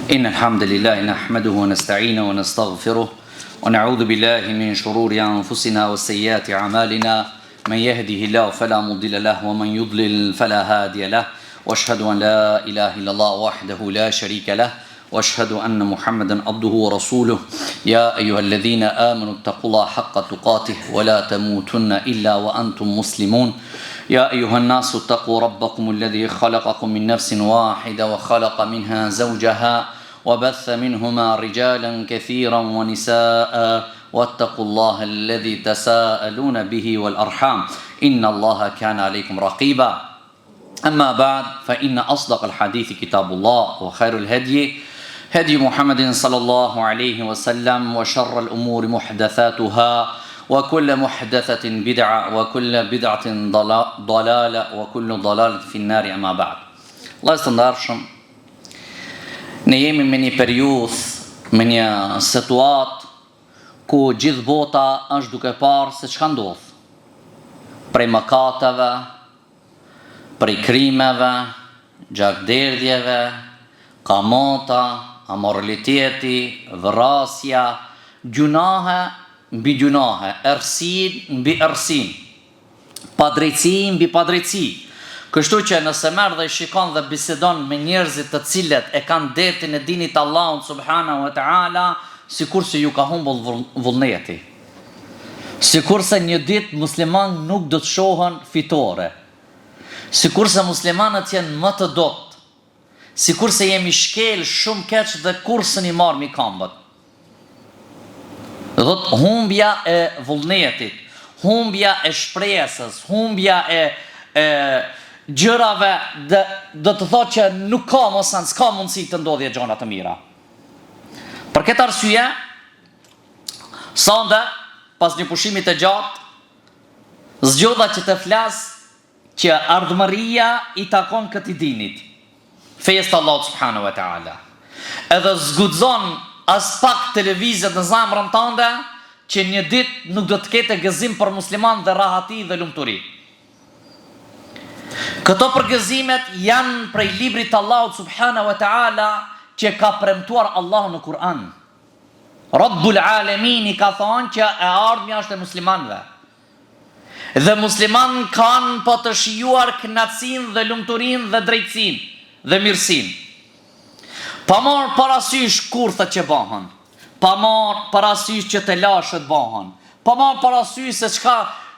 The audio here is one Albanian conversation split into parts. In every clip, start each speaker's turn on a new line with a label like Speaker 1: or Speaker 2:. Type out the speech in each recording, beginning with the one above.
Speaker 1: إن الحمد لله نحمده ونستعينه ونستغفره ونعوذ بالله من شرور أنفسنا وسيئات أعمالنا من يهده الله فلا مضل له ومن يضلل فلا هادي له واشهد أن لا إله إلا الله وحده لا شريك له واشهد أن محمدا عبده ورسوله يا أيها الذين آمنوا اتقوا الله حق تقاته ولا تموتن إلا وأنتم مسلمون يا أيها الناس اتقوا ربكم الذي خلقكم من نفس واحدة وخلق منها زوجها وبث منهما رجالا كثيرا ونساء واتقوا الله الذي تساءلون به والأرحام إن الله كان عليكم رقيبا أما بعد فإن أصدق الحديث كتاب الله وخير الهدي هدي محمد صلى الله عليه وسلم وشر الأمور محدثاتها وكل محدثة بدعة وكل بدعة ضلالة وكل ضلالة في النار أما بعد Vëllezër të ndershëm, ne jemi me një periudhë, me një situatë ku gjithë bota është duke parë se çka ndodh. Prej mëkateve, prej krimeve, gjakderdhjeve, kamata, amoraliteti, vrasja, gjynahe mbi gjynahe, errësinë mbi errësinë, padrejtësi mbi padrejtësi. Kështu që nëse merr dhe shikon dhe bisedon me njerëzit të cilët e kanë dertin e dinit të Allahut subhanahu wa ta'ala, sikurse ju ka humbur vullneti. Sikurse një ditë muslimanët nuk do të shohën fitore. Sikurse muslimanët janë më të dobët. Sikurse jemi shkel shumë keq dhe kurrë s'ni marrë mi kambët. Do thotë humbja e vullnetit, humbja e shpresës, humbja e e gjërave dhe do të thotë që nuk ka më sens, s'ka mundësi të ndodhje gjëra të mira. Për këtë arsye, Sonde, pas një pushimi të gjatë, zgjodha që të flas që ardhmëria i takon këtij dinit, fesë të Allahut subhanahu wa taala. Edhe s'guxon aspak të lëvizet në zemrën tënde që një ditë nuk do të ketë gëzim për musliman dhe rahati dhe lumturi. Këto përgëzimet janë prej librit të Allahut subhanahu wa taala që ka premtuar Allahu në Kur'an. Rabbul Alemini ka thonë që e ardhmja është e muslimanëve. Dhe muslimanët kanë për të shijuar kënaqësinë dhe lumturinë dhe drejtësinë dhe mirësinë. Pa marrë parasysh kurthet që bëhen, pa marrë parasysh që telashet bëhen, pa marrë parasysh se çka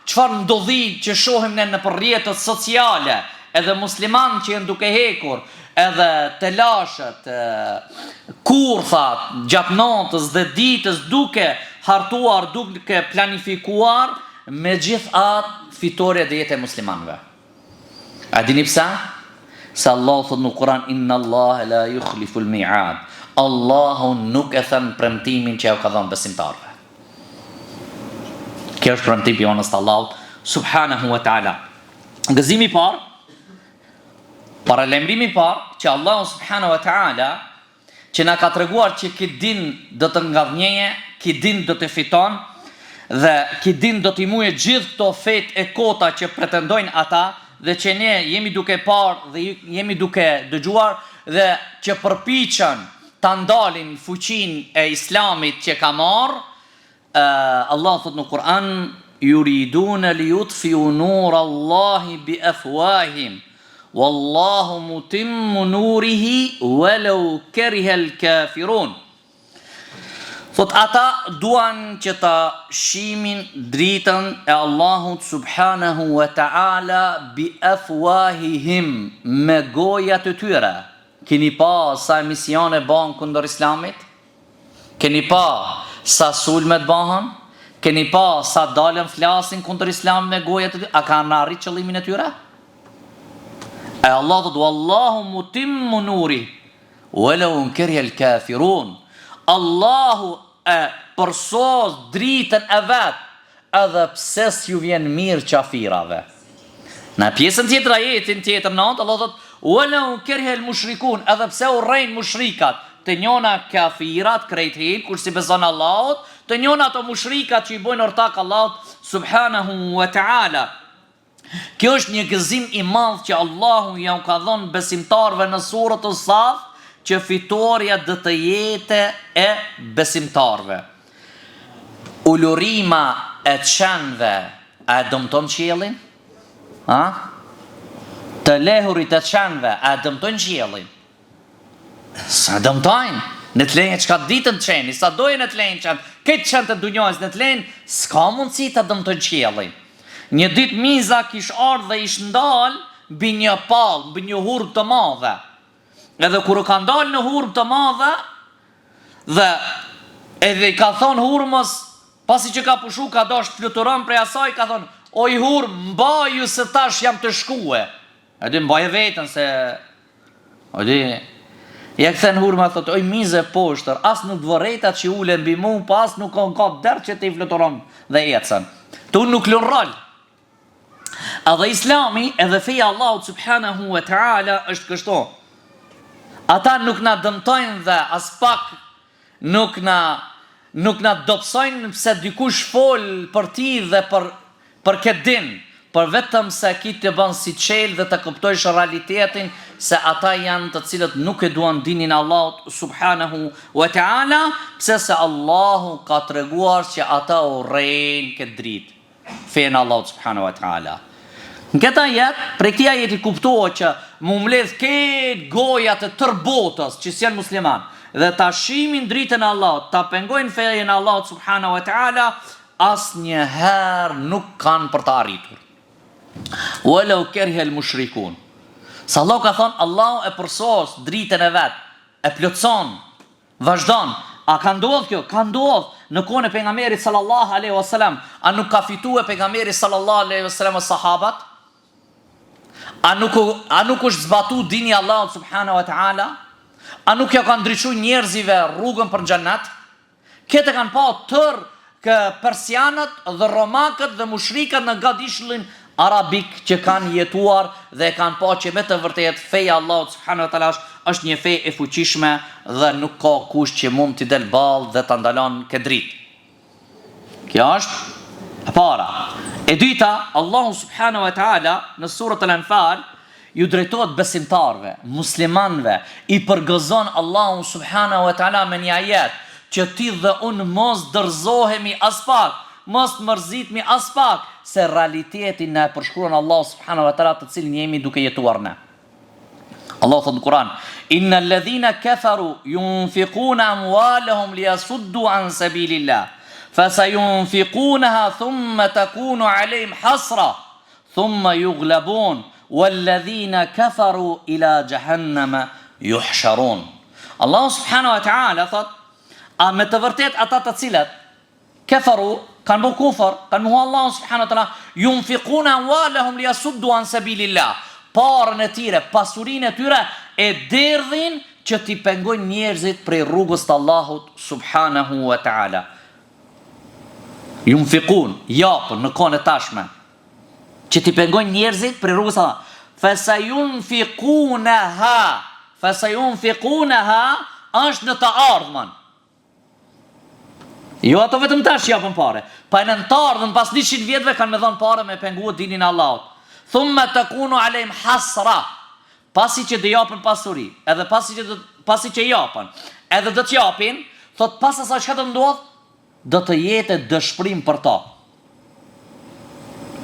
Speaker 1: çfarë ndodhi që shohim ne nëpër rrjetet sociale, edhe muslimanë që janë duke hekur, edhe telashet, kurthat gjatë natës dhe ditës duke hartuar, duke planifikuar, megjithatë fitorja do jetë e muslimanëve. A dini pse? Se Allahu thotë në Kur'an inna Allaha la yukhlifu al-mi'ad. Allahu nuk e then premtimin që jau ka dhënë besimtarëve. Kjo është premtim i anës të Allahut subhanahu wa taala. Gëzimi i parë, paralajmërimi i parë që Allahu subhanahu wa taala që na ka treguar që ky din do të ngadhnjeje, ky din do të fiton dhe ky din do t'i muje gjithë këto fetë e kota që pretendojnë ata dhe që ne jemi duke parë dhe jemi duke dëgjuar dhe që përpiqen ta ndalin fuqinë e Islamit që ka marrë, Allahu thotë në Kur'an yuriduna liyutfiu nur Allahi bi afwahihim wallahu mutimmu nurihi walau kariha al-kafirun. Thot ata duan që ta shimin dritën e Allahut subhanahu wa ta'ala bi afwahihim me gojat e tyre. Keni pa sa emisione bahen kundër islamit? Keni pa sa sulmet bahen? Keni pa sa dalën flasin kundër islamit me gojat e tyre? A kanë arrit qëllimin e tyre? E Allah thotë wallahu mutimmu nuri walau kariha al-kafirun. Allahu e përsos dritën e vet edhe pse s'ju vjen mirë qafirave. Në pjesën tjetër ajetin tjetër në atë Allah thotë walau kariha al-mushrikun, edhe pse urrejnë mushrikat, të njona kafirat krejt hin kush s'i beson Allahut, të njona ato mushrikat që i bojnë ortak Allahut subhanahu wa taala. Kjo është një gëzim i madh që Allahu jau ka dhënë besimtarëve në surat As-Saf, që fitorja do të jetë e besimtarëve. Ulurima e qenve a e dëmton qiellin? A? Të lehurit e qenve a e dëmtojnë qiellin? S'e dëmtojnë. Ne të lejnë çka ditën qeni, sa dojnë ne të lejnë qenë, këtë qenë të dunjajës ne të lejnë, s'ka mundësi të dëmtojnë qiellin. Një ditë miza kish ardhë dhe ish ndalë mbi një pallë, mbi një hurmë të madhe. Edhe kur u ka ndalë në hurmë të madhe, dhe edhe i ka thonë hurmës, pasi që ka pushu, ka dasht fluturon prej asaj, ka thonë, oj hurmë, mbaju se tash jam tu shkue. E di mbaje veten se E di Ja kthen hurma thotë, oj mizë e poshtër, as nuk të vërejta që ule mbi mu, po as nuk ka dert që ti fluturon dhe ecën. Tu nuk lun rol. Edhe Islami, edhe feja e Allahut subhanahu wa taala është kështu. Ata nuk na dëmtojnë dhe as pak Nuk na nuk na dobësojnë pse dikush fol për ti dhe për për këtë din, por vetëm se ki të bën syçelë dhe të kuptojsh realitetin se ata janë të cilët nuk e duan dinin e Allahut subhanahu wa ta'ala, pse se Allahu ka treguar që ata urrejnë këtë dritë. fenë e Allahut subhanahu wa taala. Në këtë ajet, prej këtij ajeti kuptohet që mu mbledh krejt gojat e tërë botës që s'janë musliman dhe ta shimin dritën e Allahut, ta pengojnë fenë e Allahut subhanahu wa taala, asnjëherë nuk kanë për të arritur. Walau kariha al-mushrikun. Se Allahu ka thonë, Allahu e përsos dritën e vet, e plotëson Vazhdon, a ka ndodhë kjo? Ka ndodhë në kohën e pejgamberit sallallahu alaihi wasallam. A nuk ka fitue pejgamberi sallallahu alaihi wasallam e sahabat? A nuk a nuk është zbatu dini i Allahut subhanahu wa taala? A nuk ja ka ndriçu njerëzive rrugën për në xhennet? Këtë e kanë pa tërë kë persianët dhe romakët dhe mushrikët në gadishullin arabik që kanë jetuar dhe e kanë pa që me të vërtetë feja e Allahut subhanahu wa taala është një fe e fuqishme dhe nuk ka kush që mund t'i del ballë dhe ta ndalon këtë dritë. Kjo është e para. E dyta, Allahu subhanahu wa taala në surat Al-Anfal ju drejtohet besimtarëve, muslimanëve, i përgëzon Allahu subhanahu wa taala me një ajet që ti dhe unë mos dorëzohemi aspak, mos të mërzitemi aspak, se realitetin na e përshkruan Allahu subhanahu wa taala të cilin jemi duke jetuar ne. Allahu thotë në Kur'an: "Inna alladhina kafaru yunfiquna amwalahum liyasuddu an sabilillah, fasayunfiqunaha thumma takunu alayhim hasra, Thumma yughlabun walladhina kafaru ila jahannama yuhsharun. Allahu subhanahu wa taala thot, a me të vërtet ata të cilët kafaru kanë bërë kufër, kanë mohu Allahun subhanahu wa taala, yunfiquna amwalahum liyasuddu an sabilillah. Parën e tyre, pasurinë e tyre e derdhin që t'i pengojnë njerëzit prej rrugës të Allahut subhanahu wa taala. Yunfiqun, japën në kohën e tashme, që t'i pengojnë njerëzit prej rrugës së Allahut. Fasayunfiqunaha, fasayunfiqunaha është në të ardhmen. Jo ato vetëm tash japën pare. Pa në të ardhmen pas 100 vjetëve kanë me dhënë pare me pengu dinin e Allahut. Thumma takunu alejhim hasra. Pasi që do japën pasuri, edhe pasi që do pasi që japën, edhe do të japin, thot pas asaj çka do të ndodh? Do të jetë dëshpërim për ta.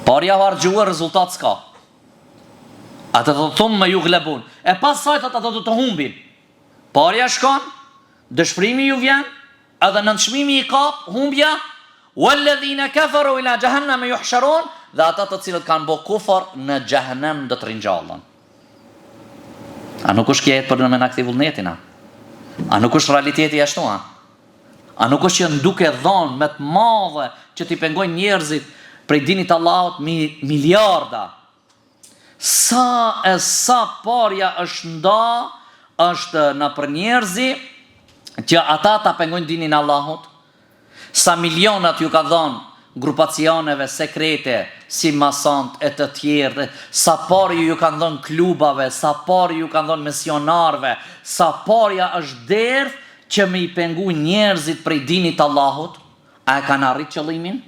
Speaker 1: Parja harxhue, rezultat s'ka. Atë thotë thumme juglebun. E pas saj thotë ato do të humbin. Parja shkon, dëshpërimi ju vjen, edhe nënçmimi i kap, humbja, walladhina kafaru ila jahannama yuhsharun, dhe ata të cilët kanë bo kufër në xhehenem do të ringjallen. A nuk është kjo për me na kthy vullnetin a? A nuk është realiteti ashtu a? A nuk është që janë duke dhonë me të madhe që t'i pengojnë njerëzit prej dinit të Allahut mi, miliarda? Sa e sa parja është nda, është nëpër njerëzi që ata ta pengojnë dinin e Allahut? Sa milionat ju ka dhënë grupacioneve sekrete si masont e të tjerë, sa pare ju kanë dhënë klubave, sa pare ju kanë dhënë misionarëve, sa parja është derdh që me i pengu njerëzit prej dinit të Allahut, a e kanë arrit qëllimin?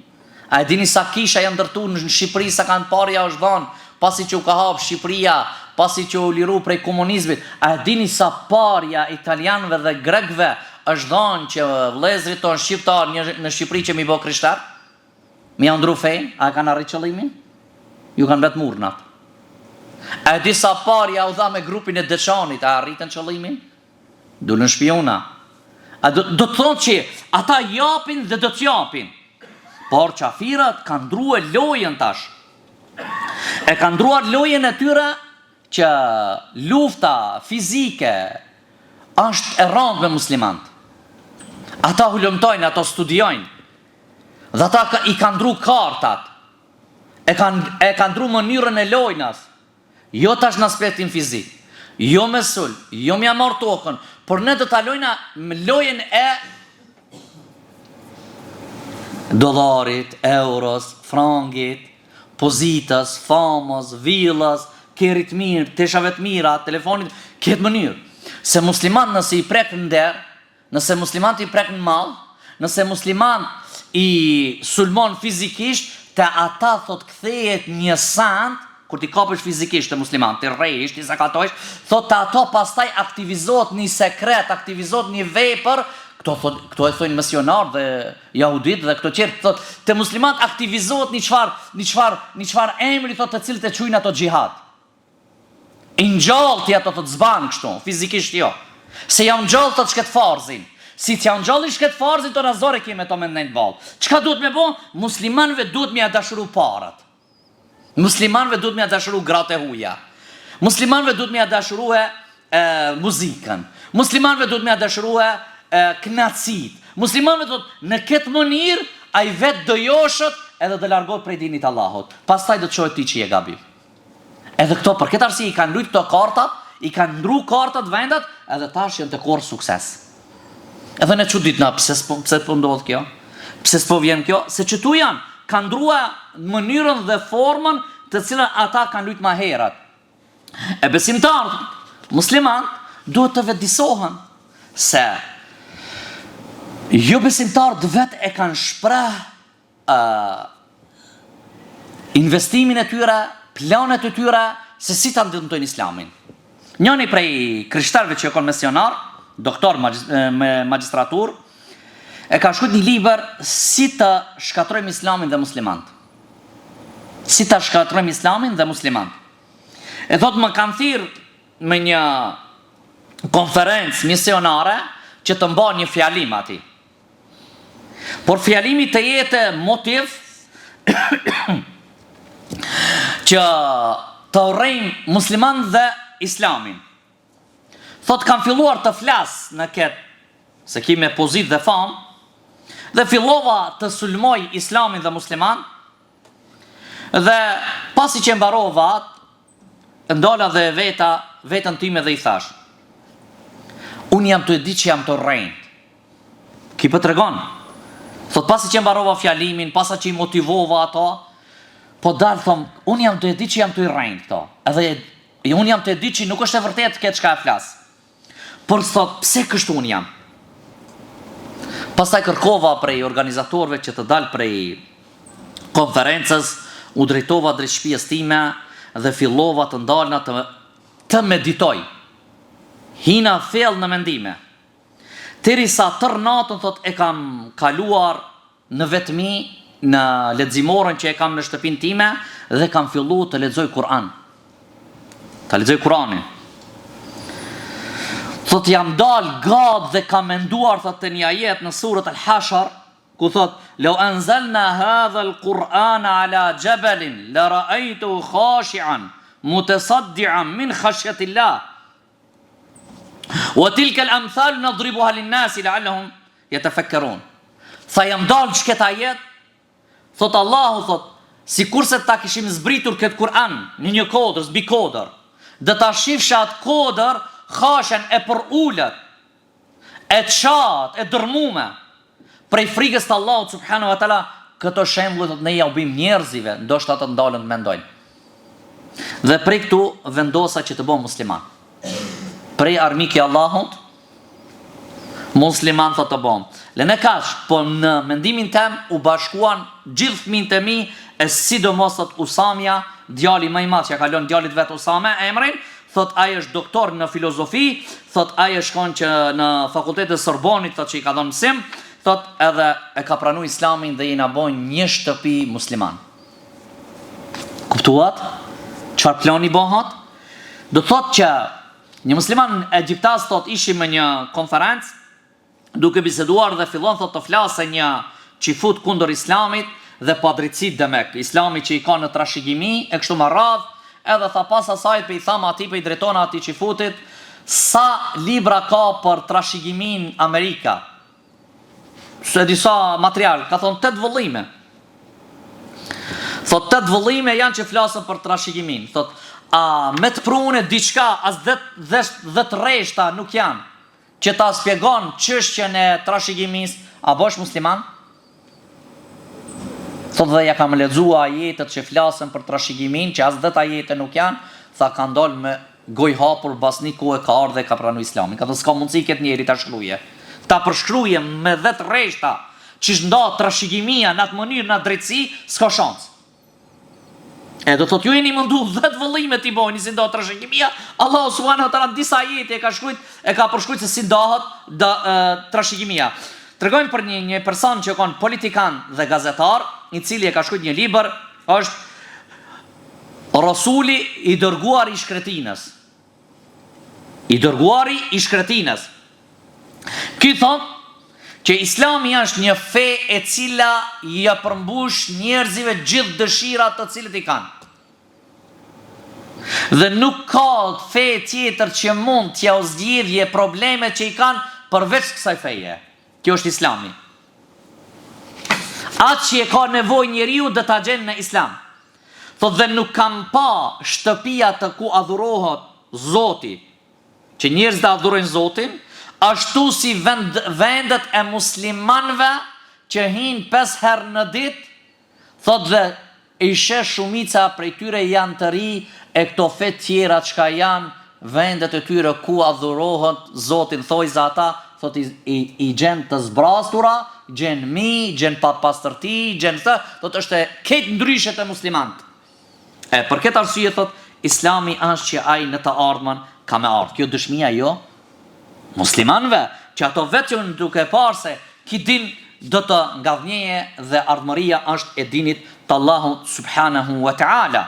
Speaker 1: A e dini sa kisha janë ndërtu në Shqipëri, sa kanë parja është dhënë, pasi që u ka hap Shqipëria pasi që u liru prej komunizmit, a e dini sa parja italianëve dhe grekëve është dhanë që vëllezërit tonë shqiptarë një, në Shqipëri që m'i bo krishterë? Me jau ndru fenë, a e kanë arrit qëllimin? Ju kanë mbet murnat. A e di sa parja u dha me grupin e Deçanit, a arritën qëllimin? Dulën shpiona. A do, do të thonë që ata japin dhe do të japin. Por qafirat kanë ndrue lojën tash. E kanë ndruar lojën e tyre që lufta fizike është e randë me muslimant. Ata hulumtojnë, ato studiojnë. Dhe ata i kanë ndru kartat. E kanë e kanë ndru mënyrën e lojnas. Jo tash në aspektin fizik, jo me sulm, jo me ja marr tokën, por ne do ta lojna lojën e dollarit, euros, frangit, pozitës, famës, villës, kerrit mirë, teshave të mira, telefonit, këtë mënyrë. Se musliman nëse i prek nder, Nëse muslimant i prek në mall, nëse muslimant i sulmon fizikisht, te ata thot kthehet një send, kur t'i kapësh fizikisht te muslimant, t'i rrehish, t'i sakatojsh, thot te ato pastaj aktivizohet një sekret, aktivizohet një vepër, këto thot, këto e thojnë misionarët dhe jahudit dhe këto tjerë, thot te muslimant aktivizohet një çfarë, një çfarë, një çfarë emri thot të cilët e quajnë ato xhihad. I ngjall ti ato thot s'ban kështu, fizikisht jo. Se jau ngjall thot shket farzin. Si t'jau ngjall shket farzin to na zor e kemi to me ndejt ballë. Çka duhet me bo? Muslimanëve duhet me ja dashuru parat. Muslimanëve duhet me ja dashuru gratë e huja. Muslimanëve duhet me ja dashuru e, e muzikën. Muslimanëve duhet me ja dashuru e, e knaqësitë. Muslimanëve duhet në këtë mënyrë ai vetë do joshet edhe do largohet prej dinit Allahut. Pastaj do të shohë ti që je gabim. Edhe këto për këtë arsye i kanë lujt këto kartat, i kanë ndru kartat vendat, edhe tash janë tu korr sukses. Edhe ne çuditna pse s'po pse po ndodh kjo? Pse s'po vjen kjo? Se qëtu janë, kanë ndrua mënyrën dhe formën të cilën ata kanë lujt ma herët. E besimtarët, muslimanët, duhet të vetëdisohen se jo besimtarët vetë e kanë shpreh investimin e tyre, planet e tyre se si ta dëmtojnë Islamin. Njëri prej krishterëve që u kon misionar, doktor me magjistraturë, e ka shkruar një libër si të shkatërrojmë Islamin dhe muslimanët. Si ta shkatërrojmë Islamin dhe muslimanët. E thotë më kanë thirr me një konferencë misionare që të mbaj një fjalim aty. Por fjalimi të jetë motiv që të urrejmë muslimanët dhe islamin. Thot kam filluar të flas në këtë se ki me pozitë dhe famë dhe fillova të sulmoj islamin dhe musliman dhe pasi që mbarova Ndala dhe e veta veten time dhe i thash, Unë jam tu e ditë që jam tu rrejt. Ky po tregon. Thot pasi që mbarova fjalimin, pasi që i motivova ato, po dal thom, unë jam tu e ditë që jam tu i rrejt këto. Edhe unë jam tu e ditë që nuk është e vërtetë këtë çka e flas. Por thot, pse kështu unë jam? Pastaj kërkova prej organizatorëve që të dal prej konferencës, u drejtova drejt shtëpisë time dhe fillova të ndalna të të meditoj. Hina thellë në mendime. Derisa tërë natën thot e kam kaluar në vetmi në leximoren që e kam në shtëpinë time dhe kam fillu të lexoj Kur'an. Ta lexoj Kur'anin. Thot jam dal gat dhe kam menduar thot te një ajet në surat Al-Hashr ku thot Lau anzalna hadha al-Qur'an ala jabalin la ra'aytuhu khashi'an mutasaddian min khashyatillah. Wa tilka al-amthal nadribuha lin-nasi la'allahum Jetefekkerun. Tha jam dalë që këtë ajet, thot Allahu, thot, sikurse ta kishim zbritur këtë Kur'an në një kodër, mbi kodër, do ta shifshe atë kodër, khashian e përulët, e çatë, e dërmume, prej frigës të Allahut subhanahu wa taala, këto shembuj thot ne ja u bëjmë njerëzive, ndoshta ata ndalen të mendojnë. Dhe prej këtu vendosa që të bëhem musliman. Prej armik i Allahut, Musliman thotë të bom. Lene kaq, po në mendimin tem u bashkuan gjithë fëmijët e mi E sidomos thotë Usamja, djali më i madh që ja ka lënë djalit vet Usame emrin, thotë ai është doktor në filozofi, thotë ai është kon që në fakultetin e Sorbonit thotë që i ka dhënë mësim, thotë edhe e ka pranu Islamin dhe jena bo një shtëpi musliman. Kuptuat? Çfarë plani bëhet? Do thotë që një musliman egjiptas thotë ishim në një konferencë duke biseduar dhe fillon thotë të flasë një çifut kundër islamit dhe padrejtësitë demek islami që i ka në trashëgimi e kështu me radhë edhe tha pas asaj pe i tham atij pe i drejtona atij çifutit sa libra ka për trashëgiminë Amerika Se disa material, ka thonë tetë vëllime. Thot tetë vëllime janë që flasin për trashëgiminë. Thot, a me të prune diçka, as dhet, dhet, dhet rreshta nuk janë, që ta spjegon çështjen e trashëgimisë, a bohesh musliman? Thot dhe ja kam lexu ajetet që flasin për trashëgiminë, që as dhet ajete nuk janë, tha kanë dalë me gojë hapur bas një kohe ka ardhë dhe ka pranu islamin. Ka thënë s'ka mundësi këtë njeri ta shkruje. Ta përshkruje me dhet rreshta, qysh ndahet trashëgimia në atë mënyrë në atë drejtësi, s'ka shans. E do thot ju jeni mundu dhet vëllime t'i bojni si ndahet trashëgimia, Allahu subhanahu wa taala në disa ajete e ka shkrujt, e ka përshkrujt se si ndahet da, e, trashëgimia. Tregojmë për një një person që kon politikan dhe gazetar, i cili e ka shkrujt një libër, është Rasuli i dërguar i shkretinës. I dërguari i shkretinës. Ky thot që Islami është një fe e cila ja përmbush njerëzive gjithë dëshirat të cilët i kanë. Dhe nuk ka fe tjetër që mund t'ja u zgjidhje problemet që i kanë përveç kësaj feje. Kjo është Islami. Atë që e ka nevojë njeriu do ta gjen në Islam. Thotë dhe nuk kam pa shtëpia të ku adhurohet Zoti, që njerëzit e adhurojnë Zotin, ashtu si vend, vendet e muslimanëve që hinë pesë herë në ditë, thotë dhe i sheh shumica prej tyre janë të ri e këto fe tjera çka janë vendet e tyre ku adhurohet Zoti n'thojza ata thotë i, i, i gjen të zbrastura, gjen mi, gjen papastërti, gjen të, thotë është e krejt ndryshe te muslimant. E për këtë arsye thotë Islami është që ai në të ardhmen ka me ardhë. Kjo dëshmia jo muslimanëve, që ato vetë janë duke parë se ky din do të ngadhnjeje dhe ardhmëria është e dinit të Allahut subhanahu wa ta'ala.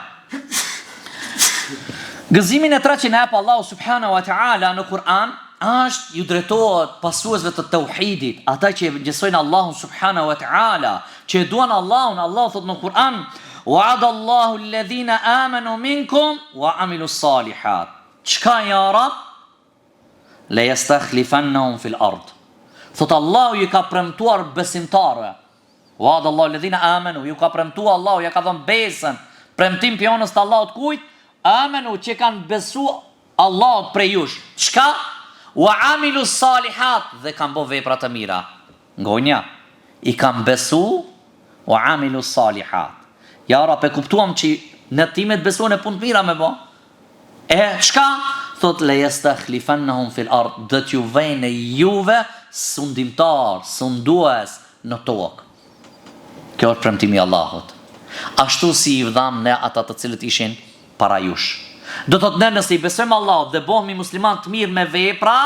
Speaker 1: Gëzimin e tretë që na jep Allahu subhanahu wa ta'ala në Kur'an është ju drejtohet pasuesve të tauhidit, ata që e njësojnë Allahun subhanahu wa ta'ala, që e duan Allahun, Allahu thotë në Kur'an, "Wa'ada Allahu alladhina amanu minkum wa amilu salihat." Çka ja Rab? Le yastakhlifannahum fil ard. Thot Allahu ju ka premtuar besimtarëve. Wa'ada Allahu alladhina amanu, ju ka premtuar Allahu, ja ka dhënë besën, premtim prej anës të Allahut kujt? Amanu që kanë besu Allahut prej jush. Çka? Wa amilu salihat dhe kanë bo vepra të mira. Ngonja, i kanë besu wa amilu salihat. Ja Rab, e kuptuam që ne ti me të besu e punë të mira me bo. E çka? Thot le yastakhlifannahum fil ard, do t'ju vënë juve sundimtar, sundues në tokë. Kjo është premtimi i Allahut. Ashtu si i dhamë ne ata të cilët ishin para jush. Do thotë ne nëse i besojmë Allahut dhe bëhemi musliman të mirë me vepra,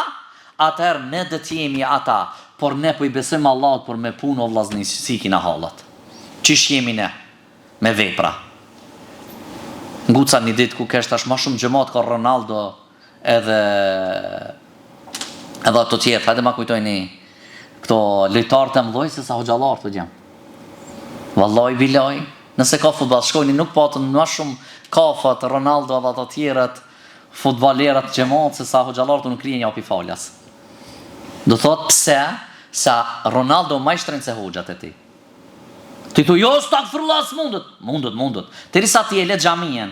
Speaker 1: atëherë ne do të jemi ata, por ne po i besojmë Allahut por me punë o vllazni si kina hallat. Qysh jemi ne? Me vepra. Nguca një ditë ku kesh tash ma shumë xhemat ka Ronaldo edhe edhe ato tjerë, hajde ma kujtojni këto lojtarë të mëdhoj se sa hoxhallarë të gjem. Vallai bilaj, nëse ka futboll, shkojni nuk patën ma shumë kafat Ronaldo edhe ato tjerët futbollerat xhemat se sa hoxhallarët nuk kryen japi falas. Do thot pse sa Ronaldo ma i shtrenjtë se hoxhat e tij. Ti thu, jo, estagfirullah, s'mundet. Mundet, mundet. Derisa ti e le xhamien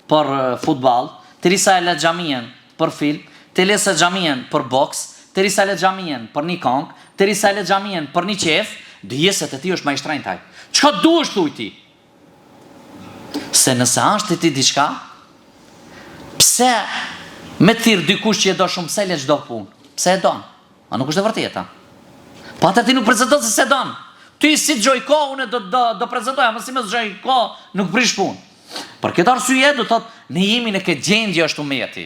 Speaker 1: për futboll, derisa e le xhamien për film, ti le se xhamien për boks, derisa e le xhamien për një kongë, derisa e le xhamien për një qef, dije se te ti është ma i shtrenjtë ai. Çka duhesh thuj ti? Se nëse është te ti diçka, pse me thirr dikush që e do shumë, pse le çdo punë? Pse e don? A nuk është e vërteta? Po atë ti nuk prezanton se s'e don. Ty si të gjoj kohë, unë do, do, do prezentoj, ama si mos gjoj kohë, nuk prish punë. Për këtë arsye, do thotë, ne jemi në këtë gjendje është umeti.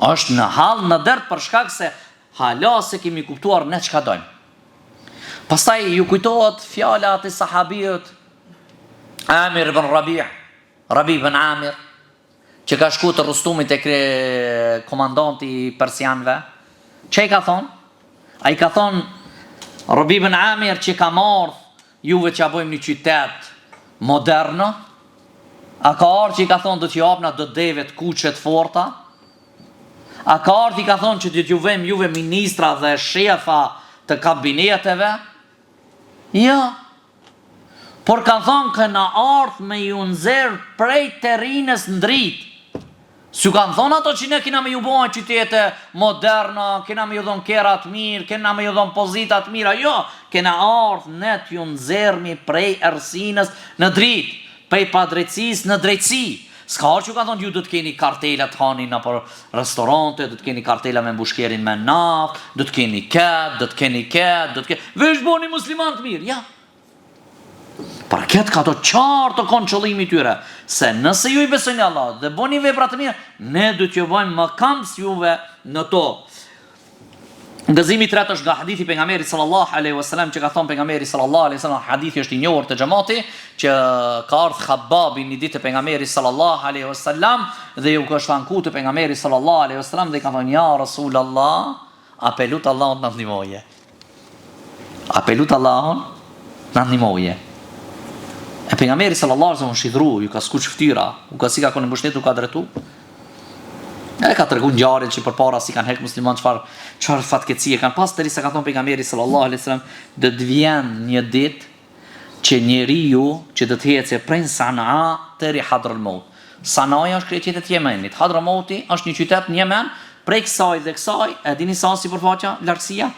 Speaker 1: Është në hall, në dert për shkak se hala s'e kemi kuptuar ne çka dojmë. Pastaj ju kujtohet fjala e atij sahabiut Amir ibn Rabi, Rabi ibn Amir, që ka shku te Rustumi te kre komandanti i persianëve. Çka i ka thonë? Ai ka thonë Rabi ibn Amir që ka ardhë juve që ja bëjmë një qytet modern, a ka ardhë që i ka thonë do t'ju japna do deve të kuqe të forta, a ka ardhë i ka thonë që do t'ju vëmë juve ministra dhe shefa të kabineteve, jo, Por ka thonë kena ardhë me ju nxjerr prej terrinës në dritë. S'ju kanë thonë ato që ne kena me ju bo qytete moderna, kena me ju dhonë kerra të mirë, kena me ju dhonë pozita të mira, jo, kena ardhë ne t'ju nxjerrmi prej errësinës në dritë, prej padrejtësisë në drejtësi. S'ka ardhë që ju kanë thonë ju do të keni kartela të hani nëpër restorante, do të keni kartela me mbush kerrin me naftë, do të keni ket, do të keni ket, do të keni... Veç boni musliman të mirë, ja. Për këtë ka të qartë të konë qëllimi i tyre, se nëse ju i besoni Allahut dhe bëni vepra të mira, ne do t'ju bëjmë mëkëmbës juve në to. Gëzimi i tretë është nga hadithi i pejgamberit sallallahu alaihi wasallam që ka thënë pejgamberi sallallahu alaihi wasallam hadithi është i njohur te xhamati që ka ardhur Khababi një ditë te pejgamberi sallallahu alaihi wasallam dhe ju është anku te pejgamberi sallallahu alaihi wasallam dhe i ka thënë ja Rasulullah A pe lut Allahun të na ndihmoje. A pe lut Allahun të na ndihmoje. E pejgamberi sallallahu alaihi wasallam është hidhru, ju ka skuq fytyra, u ka si ka konë mbështetur, u ka drejtu. E ka tregu ngjarjen që përpara si kanë hek musliman çfarë çfarë fatkeqësie kanë pas derisa ka thënë pejgamberi sallallahu alaihi wasallam do të vjen një ditë që njeriu që do të ecë prej Sanaa deri Hadrul-Maut. Sanaja është kryeqytet i Jemenit. Hadrul-Mauti është një qytet në Jemen, prej kësaj dhe kësaj, e dini sa sipërfaqja, largësia?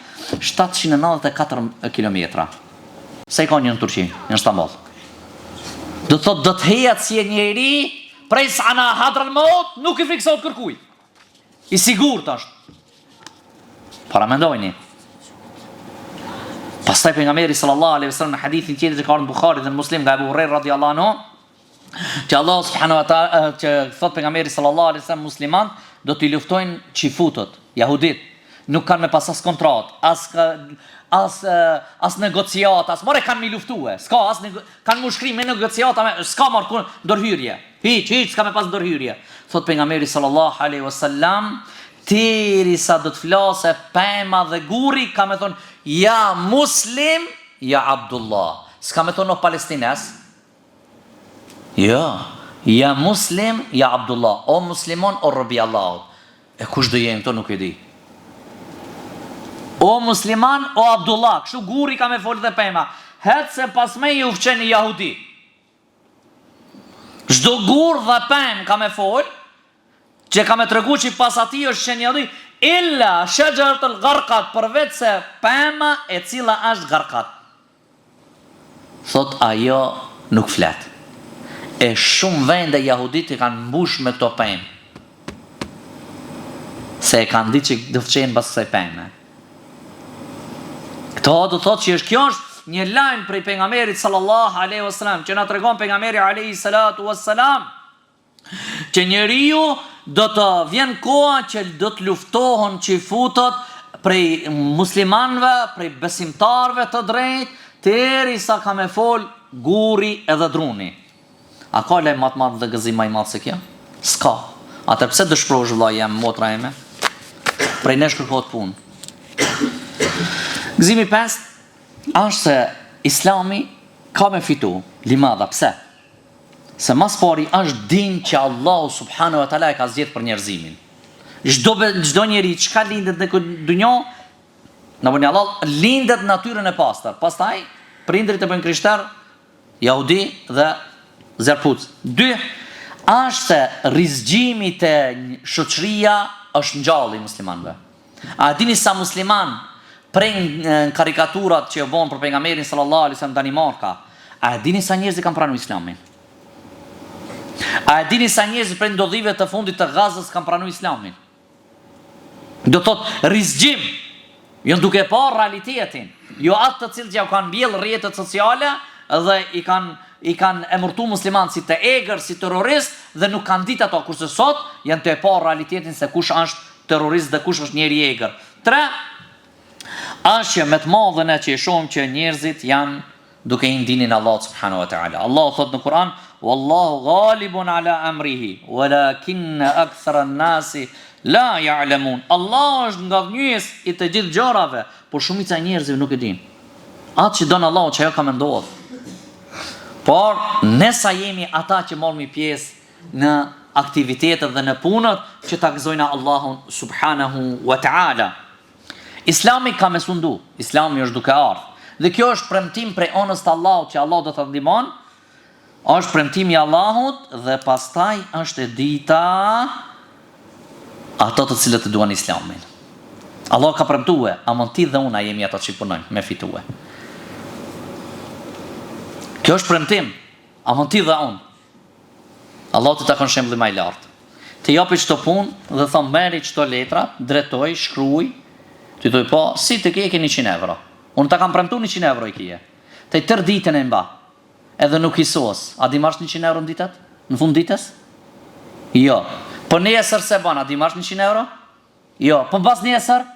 Speaker 1: 794 kilometra. Sa i ka një në Turqi, një në Stamboll. Do të thotë do të ecë si njeri prej Sana Hadrul-Maut, nuk i frikësohet kërkujt. I sigurt është. Paramendojni. Pastaj pejgamberi sallallahu alaihi wasallam në hadithin tjetër që ka ardhur në Buhari dhe në Muslim nga Abu Huraira radhiyallahu anhu, që Allah subhanahu wa taala që thot pejgamberi sallallahu alaihi wasallam musliman do t'i luftojnë çifutët, jahudit. Nuk kanë me pas as kontratë, as as as negociata, as more kanë me luftue. S'ka as kanë mu shkri me negociata, me, s'ka marrë kun ndërhyrje. Hiç, hiç s'ka me pas ndërhyrje. Thot pejgamberi sallallahu alaihi wasallam, derisa do të flasë pema dhe guri, ka me thonë, ja muslim, ja Abdullah. S'ka me thonë o palestines. Jo, ja muslim, ja Abdullah. O muslimon, o robi Allahut. E kush do jenë këto nuk e di. O musliman, o Abdullah, kështu guri ka me folë dhe pema. Hec se pas meje u fsheh një jahudi. Çdo gur dhe pemë ka me fol, që ka me tregu që pas atij është qenë jahudi, illa shexheretul garkat, përveç se pema e cila është garkat. Thot ajo nuk flet. E shumë vende jahudit e kanë mbush me këto pemë. Se e kanë ditë që do fshehen pas kësaj peme. Këto do thotë që është kjo është një lajm prej pejgamberit sallallahu alaihi wasallam që na tregon pejgamberi alaihi salatu wassalam që njeriu do të vjen koha që do të luftohen çifutët prej muslimanëve, prej besimtarëve të drejtë, derisa ka me fol guri edhe druni. A ka lajm ma të madh dhe gëzim ma i madh se kjo? S'ka. Atëherë pse dëshpërohesh vëllai jem, motra ime? Prej nesh kërkohet punë. Gëzimi i pestë është se Islami ka me fitu. Limadha, pse? Se ma s'pari është din që Allahu subhanahu wa taala e ka zgjedh për njerëzimin. Çdo çdo njeri çka lindet në këtë dynja, në bëni Allah, lindet në natyrën e pastër. Pastaj prindërit e bëjnë krishter, Jahudi dhe zjarrpuc. Dy, është se rizgjimi te shoqëria është ngjalli i muslimanëve. A e dini sa musliman prej karikaturat që u bon për pejgamberin sallallahu alaihi wasallam Danimarka, a e dini sa njerëz kanë pranuar Islamin? A e dini sa njerëz prej ndodhive të fundit të Gazës kanë pranuar Islamin? Do thot rizgjim. Janë duke e pa realitetin, jo atë të cilët jau kanë mbjellë rrjetet sociale dhe i kanë i kanë emërtu muslimanët si të egër, si terrorist dhe nuk kanë ditë ato, kurse sot janë tu e pa realitetin se kush është terrorist dhe kush është njeri i egër. 3, është që me të madhe ne që e shohim që njerëzit janë duke hi n'dinin e Allahut subhanahu wa taala. Allahu thotë në Kur'an: "Wallahu ghalibun ala amrihi, walakinna akthara an-nasi la ya'lamun." Allahu është ngadhnjyes i të gjithë gjërave, por shumica e njerëzve nuk e dinë. Atë që don Allahu që ajo ka me ndodh. Por ne sa jemi ata që marrmi pjesë në aktivitetet dhe në punët që ta gëzojna Allahun subhanahu wa taala. Islami ka me sundu, Islami është duke ardhë. Dhe kjo është premtim prej anës të Allahut që Allahu do ta ndihmon. Është premtimi i Allahut dhe pastaj është e dita ato të cilët e duan Islamin. Allah ka premtue, ama ti dhe unë a jemi ata që punojmë me fitue. Kjo është premtim, ama ti dhe unë. Allahut i takon shembulli ma i lartë. Të japi qëto punë dhe thon merri qëto letra, drejtoj, shkruaj. Ti thoj po, si të ke ke 100 euro. Unë ta kam premtu 100 euro i kije. Ti tërë ditën e mba. Edhe nuk i sos. A di marrsh 100 euro në ditët? Në fund ditës? Jo. Po nesër se ban, a di marrsh 100 euro? Jo. Po mbas nesër?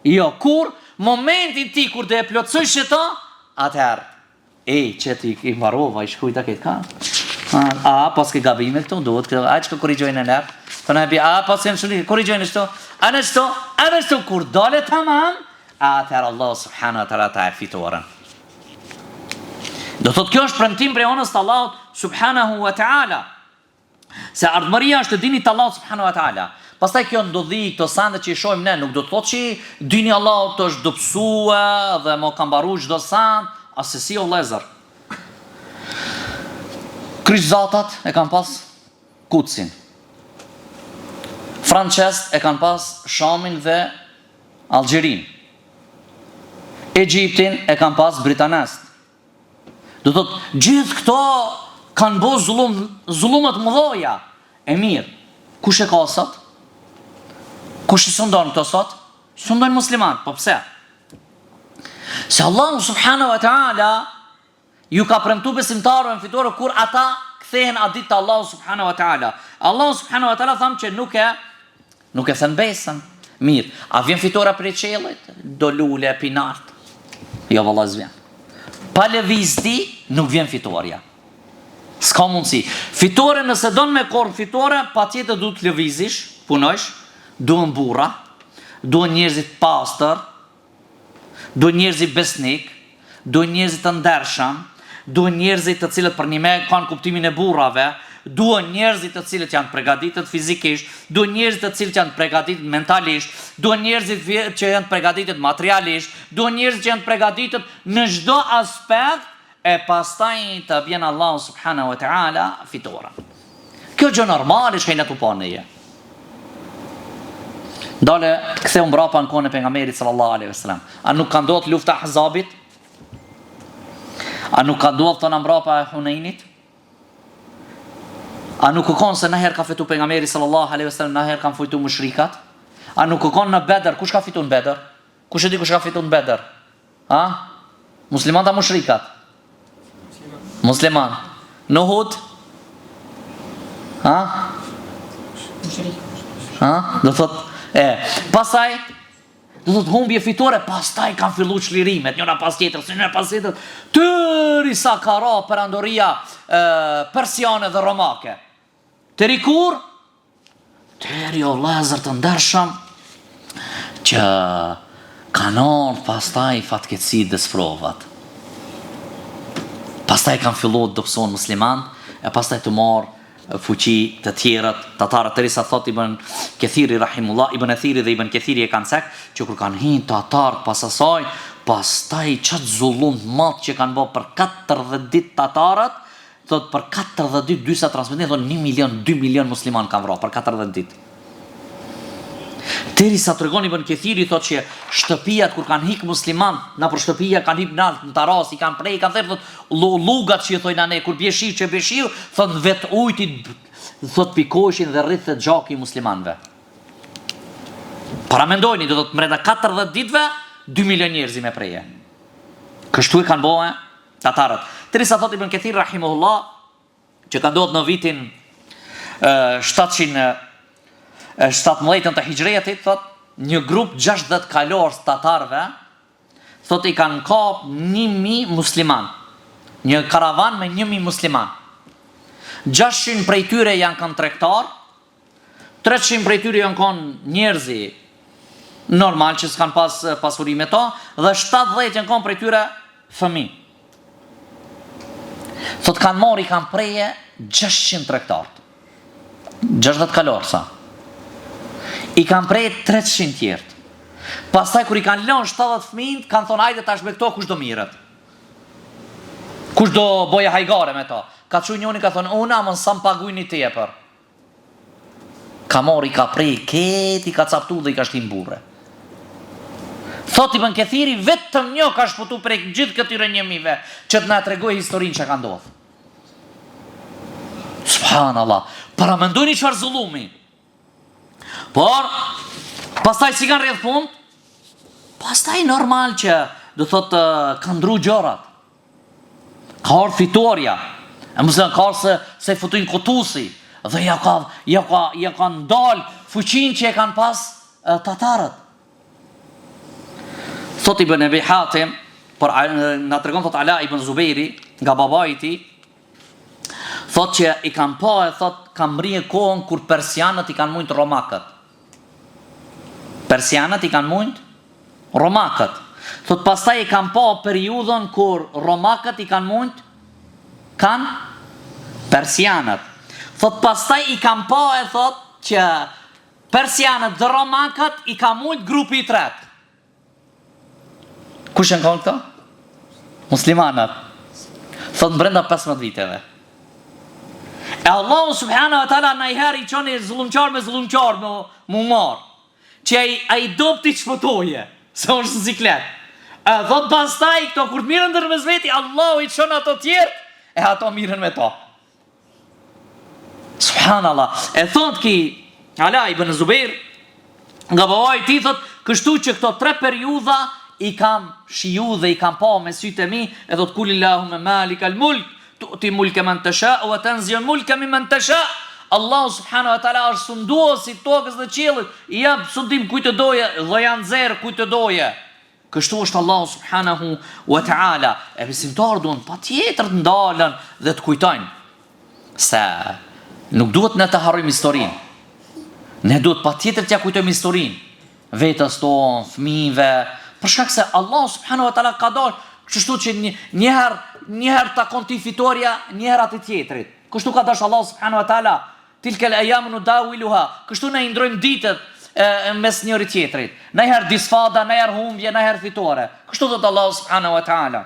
Speaker 1: Jo. Kur? Momentin ti kur do e plotësojsh qëto, atëherë Ej, që ti i mbarova, i shkrujta këtë ka. A, a paske gabime këtu, duhet këtë, a që korrigjojnë në nërë. Po në e a, pas janë shumë, korrigjojnë qëto, a në qëto, a në qëto, kur dole tamam, a atëherë Allah subhanahu wa taala ta jep fitoren. Do thotë kjo është premtim prej anës të Allahut subhanahu wa taala. Se ardhmëria është e dinit të Allahut subhanahu wa taala. Pastaj kjo ndodhi, këto sende që i shohim ne, nuk do të thotë që dini i Allahut është dobësue dhe mo ka mbaru çdo send, assesi o vëllezër. Kryqëzatat e kanë pas Kudsin. Francezët e kanë pas Shamin dhe Algjerinë. Egjiptin e kanë pas britanezët. Do thotë, gjithë këto kanë bo zullum, zullume të mëdhaja. E mirë, kush e ka sot? Kush i sundon këto sot? Sundojnë musliman, po pse? Se Allahu subhanahu wa ta'ala ju ka premtu besimtarëve në fitore kur ata kthehen atë ditë te Allahu subhanahu wa ta'ala. Allahu subhanahu wa ta'ala thamë që nuk e Nuk e then besën. Mirë, a vjen fitora prej qiellit? Do lule pi nart. Jo valla s'vjen. Pa lëviz ti, nuk vjen fitorja. S'ka mundësi. Fitore nëse don me korr fitore, patjetër duhet të lëvizish, punojsh, duhen burra, duhen njerëz të pastër, Duhen njerëz besnik, duhen njerëz të ndershëm, duhen njerëz të cilët përnjëme kanë kuptimin e burrave, duhen njerëz të cilët janë pregaditët fizikisht, duhen njerëz të cilët janë pregaditët mentalisht, duhen njerëz që janë pregaditët materialisht, duhen njerëz që janë pregaditët në çdo aspekt e pastaj të bjen Allahu subhanahu wa taala fitoren. Kjo gjë normale që jena tu pa ne. Dale, ktheu mbrapa në kohën e pejgamberit sallallahu alaihi wasallam. A nuk ka ndodhur lufta e Ahzabit? A nuk ka ndodhur tona mbrapa e Huneinit? A nuk u konë se naherë ka fitu pejgamberi sallallahu alaihi wasallam, naherë kanë fitu mushrikat? A nuk u konë në Bedër, kush ka fitu në Bedër? Kush e di kush ka fitu në Bedër? Ha? Muslimant a mushrikat? Musliman. Në Uhud? Ha? Ha? Do thot, e, pastaj do thot humbje fitore, pastaj kanë fillu çlirimet, njëra pas tjetrës, njëra pas tjetrës. Derisa ka ra perandoria e, persiane dhe romake. Deri kur? Deri o vllezër të ndershëm që kanë ardhë pastaj fatkeqësitë dhe sprovat. Pastaj kanë fillu të dobësohen muslimant e pastaj të marrë fuqi të tjerët, tatarët, derisa thot Ibn Kethiri rahimullah, Ibn Ethiri dhe Ibn Kethiri e kanë cek, që kur kanë hinë tatarët pas asaj, pastaj qatë zullum të madh që kanë bo për 40 ditë tatarët, Thotë për 40 ditë dysa transmetime thonë 1 milion, 2 milion musliman kanë vra për 40 ditë. Derisa tregon Ibn Kethiri thotë që shtëpiat kur kanë hik musliman nëpër shtëpia kanë hip nalt në taras i kanë prej i kanë therë thotë llugat që i thojnë ne kur bie shiu që bie shiu thotë vet ujti thotë pikoshin dhe rridhte gjaku i muslimanëve. Paramendojni do thotë mrenda 40 ditëve. 2 milion njerëz me preje. Kështu e kanë bo tatarët. Derisa thotë Ibn Kathir rahimahullah që ka ndodhur në vitin 717 të Hixhretit, thotë një grup 60 kalorës tatarëve Thotë i kanë kap 1000 musliman. Një karavan me 1000 musliman. 600 prej tyre janë kanë tregtar, 300 prej tyre janë kanë njerëzi normal që s'kanë pas pasuri me to, dhe 70 janë kanë prej tyre fëmi. Thot kanë marrë i kanë preje 600 tregtarët. 60 kalorësa. I kanë pre 300 tjerët. Pastaj kur i kanë lënë 70 fëmijët, kanë thonë ajde tash me këto kush do mirret. Kush do boje hajgare me to. Ka çu njoni ka thonë unë amon sa më pagujni tepër. Ka marrë i ka pre krejt i ka captu dhe i ka shti n'burre. Thot Ibn Kethiri vetëm një ka shpëtu prej gjithë këtyre njëmijve që të na tregojë historinë që ka ndodhur. Subhanallah. Paramendoni çfarë zullumi. Por pastaj si kanë rrjedh punët? Pastaj normal që do thotë kanë ndru gjërat. Ka ardhur fitorja. E musliman ka ardhur se Sejfudin Kutusi dhe ja ka ja ka ja ka ndal fuqinë që e kanë pas tatarët. Thot Ibn Ebi Hatim, por na tregon thot Ala ibn Zubejri nga babai i tij, thot që i kam pa e thot ka mrri kohën kur persianët i kanë mujt romakët. Persianët i kanë mujt romakët. Thot pastaj i kam pa periudhën kur romakët i kanë mujt kanë persianët. Thot pastaj i kam pa e thot që Persianët dhe romakët i ka mujt grupi i tretë. Kush janë kanë këto? Muslimanët. Thot brenda 15 viteve. E Allahu subhanahu wa taala najherë i çon zullumqar me zullumqar me mu marr. Që ai ai dobti t'shpëtoje, se është në siklet. E thot pastaj këto kur të mirren ndërmes veti, Allahu i çon ato tjerët e ato mirren me to. Subhanallah. E thot ki Ala ibn Zubair nga babai i tij thot, kështu që këto tre periudha i kam shiju dhe i kam pa me sytë e mi, e thot kulillahumme malikal mulk, tu'ti mulke men tesha wa tenziul mulke mimmen tesha. Allahu subhanahu wa taala është sundues i tokës dhe qiellit, i jap sundim kujt të doje dhe ja nxjerr kujt të doje. Kështu është Allahu subhanahu wa ta'ala. E besimtarët duhen patjetër të ndalen dhe të kujtojnë se nuk duhet ne të harrojmë historinë. Ne duhet patjetër t'ja kujtojmë historinë vetes tonë, fëmijëve, për shkak se Allahu subhanahu wa ta'ala ka dalë kështu që një, një herë një herë takon ti fitorja, një herë atij tjetrit. Kështu ka dashur Allahu subhanahu wa ta'ala Tilkel ejamu nudawiluha, kështu ne i ndrojmë ditët e, mes njëri tjetrit. Najherë disfata, najherë humbje, najherë fitore. Kështu thotë Allahu subhanahu wa taala.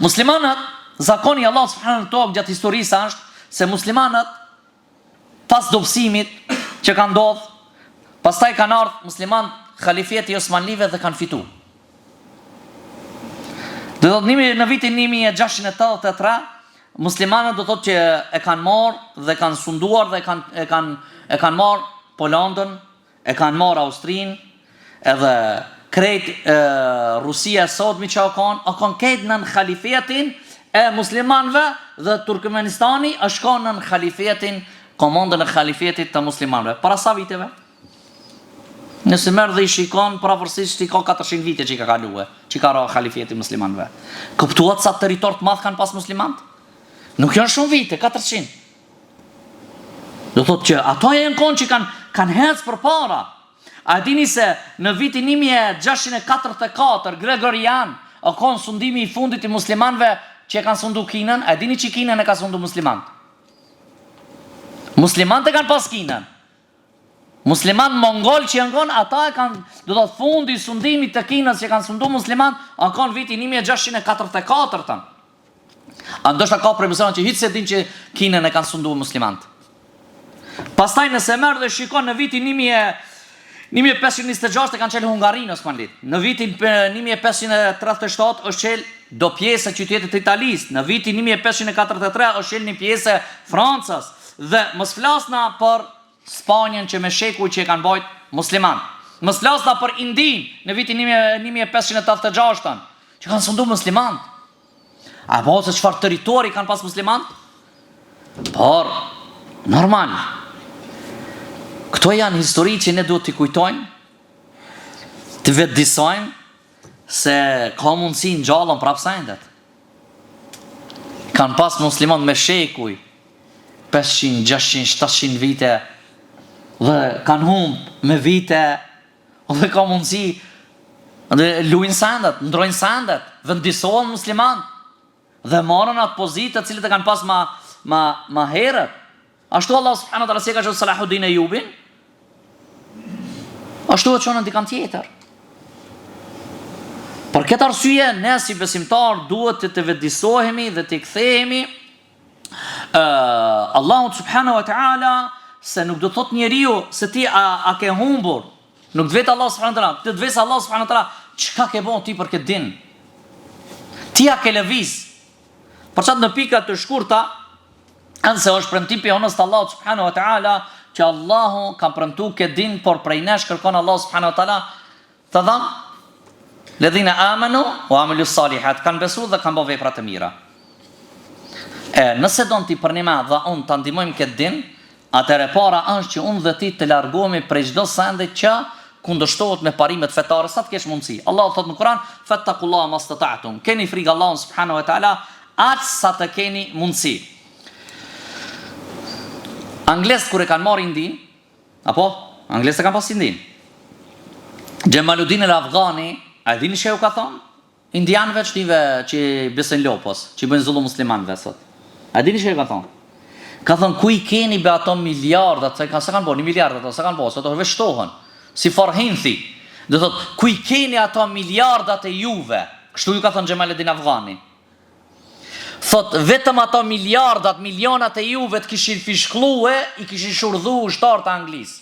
Speaker 1: Muslimanët, zakoni i Allahut subhanahu wa taala gjatë historisë është se muslimanët pas dobësimit që ka ndodh, pastaj kanë ardhur muslimanët halifeti i Osmanlive dhe kanë fitu. Do të thotë në vitin 1683 muslimanët do të thotë që e kanë marrë dhe kanë sunduar dhe kanë e kanë e kanë marrë Polandën, e kanë marrë Austrinë, edhe krejt e, Rusia e sotme që o kanë, o kanë krejt nën halifetin e muslimanëve dhe Turkmenistani është kanë nën halifetin, komandën e halifetit të muslimanëve. Para sa viteve? Nëse merr dhe i shikon, përafërsisht i ka 400 vite që i ka kalue, që ka ra halifeti muslimanëve. Kuptuat sa territor të madh kanë pas muslimanët? Nuk janë shumë vite, 400. Do thotë që ato janë konë që kanë kanë hec përpara. A e dini se në vitin 1644 Gregorian, o konë sundimi i fundit i muslimanëve që e kanë sundu Kinën, a e dini që Kinën e ka sundu muslimanët? Muslimanët e kanë pas Kinën. Musliman mongol që janë konë, ata e kanë, do të thotë fundi i sundimit të Kinës që kanë sundu musliman, a konë viti 1644-ën. A ndoshta ka prej muslimanëve që hiç s'e din që Kinën e kanë sundu muslimanët. Pastaj nëse merr dhe shikon në vitin 1526 e kanë çelë Hungarinë Osmanlit. Në vitin 1537 është çelë do pjesë e qytetit të Italisë. Në vitin 1543 është çelë një pjesë e Francës. Dhe mos flasna për Spanjën që me shekuj që e kanë bajt musliman. Mos flasna për Indinë në vitin 1586-ën, që kanë sundu muslimant. A po se çfarë territori kanë pas muslimant? Por, normal, këto janë histori që ne duhet t'i kujtojmë, të vetëdijsojmë, se ka mundësi ngjallen prapë sendet. Kanë pas muslimant me shekuj, 500, 600, 700 vite, dhe kanë humb me vite, dhe ka mundësi, dhe lujnë sendet, ndrojnë sendet, vetëdijsohen muslimant, dhe marrin atë pozitë të cilët e kanë pas ma, ma, ma herët. Ashtu Allah subhanahu wa taala si e ka çu Salahuddin Ejubin, ashtu e çon dikan tjetër. Për këtë arsye, ne si besimtar duhet të të vetëdijsohemi dhe të kthehemi uh, Allahut subhanahu wa taala se nuk do të thotë njeriu se ti a, a ke humbur Nuk të vet Allah subhanahu wa taala, të vet Allah subhanahu wa taala, çka ke bon ti për këtë din? Ti a ke lëviz? Për qatë në pika të shkurta, nëse është premtim prej onës të Allahut subhanahu wa taala, që Allahu ka premtu këtë din, por prej nesh kërkon Allah subhanahu wa taala, të dhamë, Ledhina amanu wa amilu salihat, kanë besu dhe kanë bo vepra të mira. E, nëse don ti përnime dhe unë të ndihmojmë këtë din, Atëherë e para është që unë dhe ti të largohemi prej çdo sendi që kundërshtohet me parimet fetare sa të kesh mundësi. Allahu thotë në Kur'an, "Fattaqullaha mastata'tum." Keni frikë Allahun subhanahu wa taala aq sa të keni mundësi. Anglezët kur e kanë marrë Indinë, apo anglezët e kanë pas Indinë. Xhemaluddin el-Afghani, a e dini çka ju ka thonë? Indianëve qëtyve që i besojnë lopës, që i bëjnë zullum muslimanëve sot. A dini çka ka thonë? Ka thonë ku i keni be ato miliardat, se kanë sa kanë bo, një miliard ato, sa kanë bo, se ato veç shtohen. Si farë hinthi. Do thotë, ku i keni ato miliardat e juve? Kështu ju ka thonë Xhemaledin Afgani. Thot, vetëm ato miliardat, milionat e juve të kishin fishkllue, i kishin shurdhu ushtarët e Anglisë.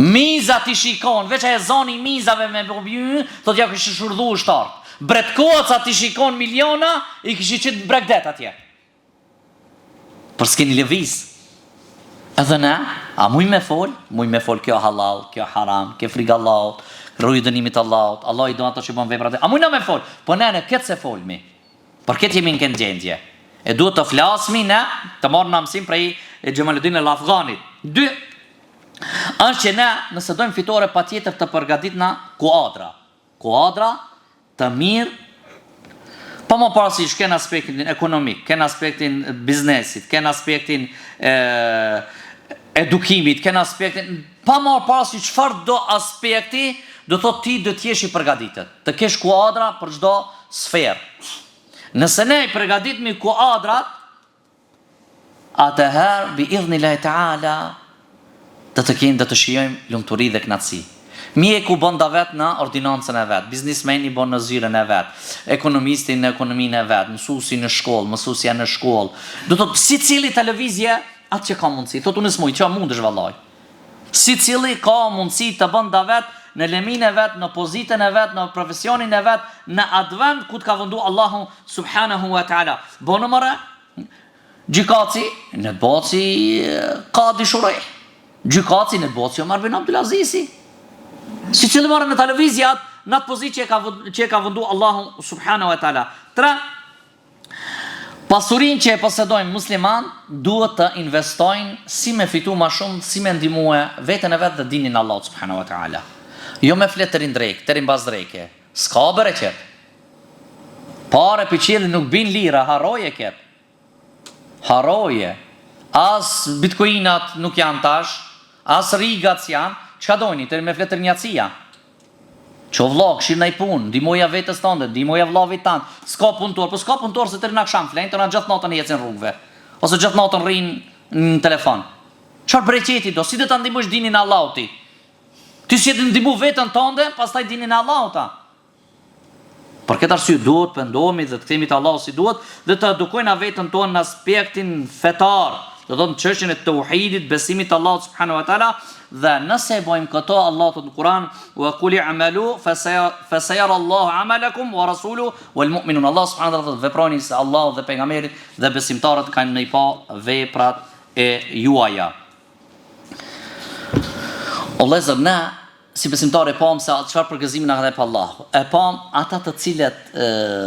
Speaker 1: Mizat i shikon, veç e zoni i mizave me bo bjy, thot ja kishin shurdhu ushtarët. Bretkocat i shikon miliona, i kishin qitë në bregdet atje. Por s'keni lëviz. Edhe ne, a muj me fol? Muj me fol kjo halal, kjo haram, ke frikë Allahut, ruju dënimit Allahut, Allah i do ato që bën veprat. A muj na me fol? Po ne në këtë s'e folmi. Për këtë jemi në këtë gjendje. E duhet të flasmi ne, të marrim na mësim prej Xhemaluddin el-Afganit. Dy, është që ne, nëse dojmë fitore, patjetër të përgatitna kuadra. Kuadra të mirë, pa marrë parasysh, ke në aspektin ekonomik, ke në aspektin biznesit, ke në aspektin e, edukimit, ke në aspektin, pa marrë parasysh çfarëdo aspekti, do thotë ti do të jesh i përgatitur. Të kesh kuadra për çdo sferë. Nëse ne i përgatitmi kuadrat, atëherë bi idhnillahi teala do të kemi do të shijojmë lumturi dhe kënaqësi. Mjeku bën davet në ordinancën e vet, biznismeni bën në zyrën e vet, ekonomisti në ekonominë e vet, mësuesi në shkollë, mësuesja në shkollë. Do thotë secili të lëvizje atë që ka mundësi. Thotë unë s'muj, çka mundesh vallai. Secili ka mundësi të bën davet në leminë e vet, në pozitën e vet, në profesionin e vet, në atë vend ku të ka vendu Allahu subhanahu wa taala. Bonu more gjykatësi, le të bëhet si Kadi Shurejh. Gjykatësi le të bëhet si Omar bin Abdulazizi. Secili more në ta lëvizje atë në atë pozitë që e ka që e ka vendu Allahu subhanahu wa taala. Tre Pasurinë që e posedojnë muslimanët duhet të investojnë si me fitu ma shumë, si me ndihmue veten e vet dhe dinin e Allahut subhanahu wa taala. Jo me flet deri n'drekë, deri mbas dreke. S'ka bereqet. Pare pi qiellit nuk bin lira, harroje ket. Harroje. As bitcoinat nuk janë tash, as rigat s'janë, çka dojni, deri me flet deri n'jacia. Ço vlla, kshir naj punë, ndihmoja vetes tënde, ndihmoja vllavit tand. S'ka punëtor, po s'ka punëtor se deri n'aksham flejnë, tëna gjithë natën ecin rrugëve. Ose gjithë natën rrinë në telefon. Çfarë bereqeti do? Si do ta ndihmosh dinin e Allahut ti? Ti s'je tu ndihmu veten tënde, pastaj dinin e Allahut a? Për këtë arsye duhet të pendohemi dhe të kthehemi te Allahu si duhet dhe të edukojna veten tonë në aspektin fetar, do të thotë në çështjen e tauhidit, besimit të Allahut subhanahu wa taala dhe nëse e bëjmë këto Allahu thotë në Kur'an wa qul i'malu fa sayara Allahu amalakum wa rasuluhu wal mu'minun. Allah subhanahu wa taala thotë veproni se Allahu dhe pejgamberi dhe besimtarët kanë me i pa veprat e juaja. O vëllezër, ne si besimtarë e pamë se çfarë përgëzimi na ka dhënë Allahu. E pamë ata të cilët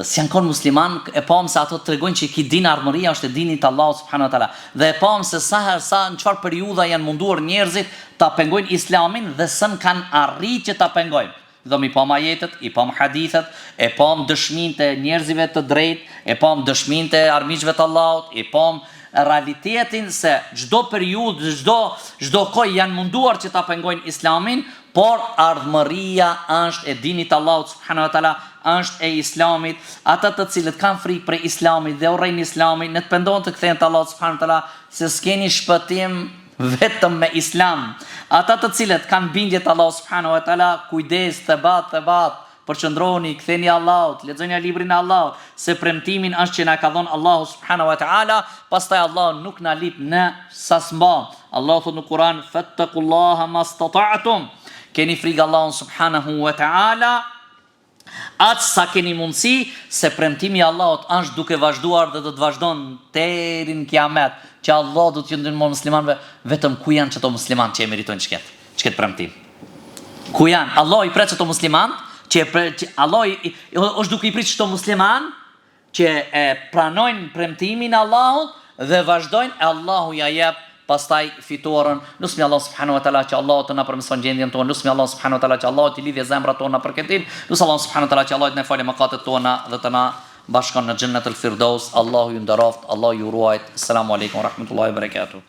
Speaker 1: s'janë kon musliman, e pamë se ato tregojnë që ky din ardhmëria është e dinit të Allahut subhanahu wa taala. Dhe e pamë se sa herë sa në çfarë periudha janë munduar njerëzit ta pengojnë Islamin dhe s'ën kanë arrit që ta pengojnë. Dhe i pamë ajetet, i pamë hadithet, e pamë dëshminë e njerëzve të drejtë, e pamë dëshminë e armiqve të Allahut, i pamë realitetin se çdo periudhë, çdo çdo kohë janë munduar që ta pengojnë Islamin, por ardhmëria është e dinit të Allahut subhanahu wa taala, është e Islamit. Ata të cilët kanë frikë prej Islamit dhe urrejnë Islamin, le të pendohen të kthehen te Allahu subhanahu wa taala, se s'keni shpëtim vetëm me Islam. Ata të cilët kanë bindje te Allahu subhanahu wa taala, kujdes, thebat, thebat, përqendrohuni, ktheni Allahut, lexoni librin e Allahut, se premtimin është që na ka dhënë Allahu subhanahu wa taala, pastaj Allahu nuk na lip ne sa s'mban. Allahu thotë në Kur'an, "Fattaqullaha mastata'tum." Keni frikë Allahun subhanahu wa taala, Aq sa keni mundësi, se premtimi i Allahut është duke vazhduar dhe do të vazhdon deri në Kiamet, që Allahu do t'ju ndihmon muslimanëve, vetëm ku janë qëto muslimanë që e meritojnë qëket, qëket premtim? Ku janë? Allahu i pret qëto muslimanë, që e pre, që Allahu i, është duke i prit qëto muslimanë që e pranojnë premtimin e Allahut dhe vazhdojnë e Allahu ja jep pastaj fitoren. Lusmi Allahun subhanahu wa taala që Allahu të na përmirëson gjendjen tonë, lusmi Allahun subhanahu wa taala që Allahu t'i lidhë zemrat tona për këtë din, lus Allahun subhanahu wa taala që Allahu të na falë mëkatet tona dhe të na bashkon në Xhennet el Firdaus. Allahu ju nderoft, Allahu ju ruajt. Assalamu alaikum wa rahmatullahi wa barakatuh.